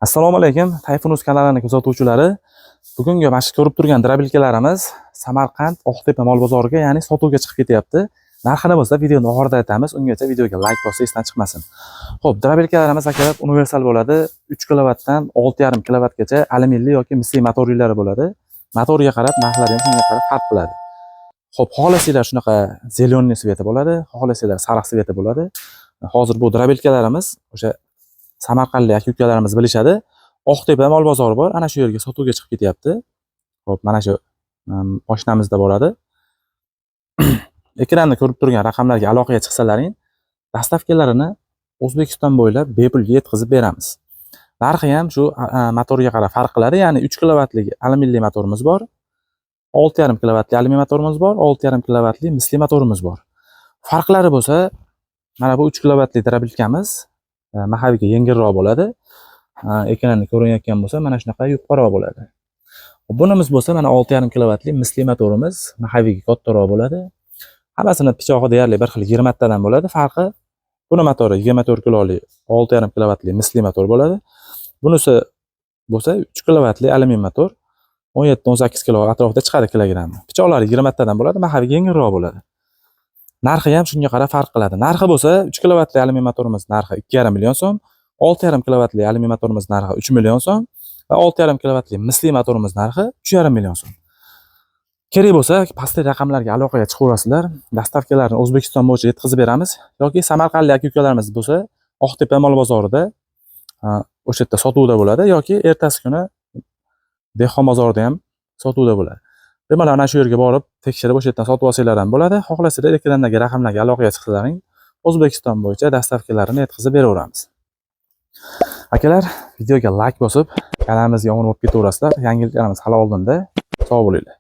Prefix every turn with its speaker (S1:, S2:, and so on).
S1: Assalomu alaykum, Tayfun.uz kanalini kuzatuvchilari. Bugungi mana shu ko'rib turgan дробилка larimiz Samarqand Oqtepa mol bozoriga, ya'ni sotuvga chiqib ketyapti. Narxini bo'lsa videoni oxirida aytamiz. Ungacha videoga layk bosish esdan chiqmasin. Xo'p, дробилка larimiz, akalar, universal bo'ladi. 3 kilovatdan 6,5 kilovatgacha alyuminli yoki misli motorlari bo'ladi. Motoriga qarab narxlari ham shunga qarab farq qiladi. Xo'p, xohlasanglar shunaqa зелёный цвет i bo'ladi, xohlasanglar sariq цвет i bo'ladi. Hozir bu дробилка larimiz o'sha samarqandlik aka ukalarimiz bilishadi. Oqtepa mol bozori bor, ana shu yerga sotuvga chiqib ketyapti. Xo'p, mana shu oshnamizda bo'ladi. Ekranda ko'rib turgan raqamlarga aloqaga chiqsalaring, доставка larini O'zbekiston bo'ylab bepulga yetkazib beramiz. Narxi ham shu motorga qarab farq qiladi, ya'ni 3 kilovatlik alyuminli motorimiz bor, 6,5 kilovatli alyumin motorimiz bor, 6,5 kilovatli misli motorimiz bor. Farqlari bo'lsa, mana bu 3 kilovatli дробилка miz маховик i yengilroq bo'ladi. Ekranda ko'rinayotgan bo'lsa, mana shunaqa yupqaroq bo'ladi. Bunimiz bo'lsa, mana 6,5 kilovatli misli motorimiz, маховик i kattaroq bo'ladi. Hammasini pichog'i deyarli bir xil, 20 tadan bo'ladi. Farqi, buni motori 24 kiloli 6,5 kilovatli misli motor bo'ladi. Bunisi bo'lsa 3 kilovatli alyumin motor, 17-18 kilo atrofida chiqadi kilogrammi. Pichoqlari 20 tadan bo'ladi, маховик i yengilroq bo'ladi. Narxi ham shunga qarab farq qiladi. Narxi bo'lsa, 3 kilovatli alyumin motorimiz narxi 2,5 million so'm, 6,5 kilovatli alyumin motorimiz narxi 3 million so'm va 6,5 kilovatli misli motorimiz narxi 3,5 million so'm. Kerak bo'lsa, pastdagi raqamlarga aloqaga chiqaverasizlar. Доставка larni O'zbekiston bo'yicha yetkazib beramiz yoki samarqandlik aka ukalarimiz bo'lsa, Oqtepa mol bozorida, o'sha yerda sotuvda bo'ladi yoki ertasi kuni dehqon bozorida ham sotuvda bo'ladi. Bemalol ana shu yerga borib, tekshirib, o'sha yerdan sotib olsanglar ham bo'ladi. Xohlasanglar, ekrandagi raqamlarga aloqaga chiqsalaring, O'zbekiston bo'yicha доставка larini yetkazib beraveramiz. Akalar, videoga layk bosib, kanalimizga obuna bo'lib ketaverasizlar. Yangiliklarimiz hali oldinda. Sog' bo'linglar.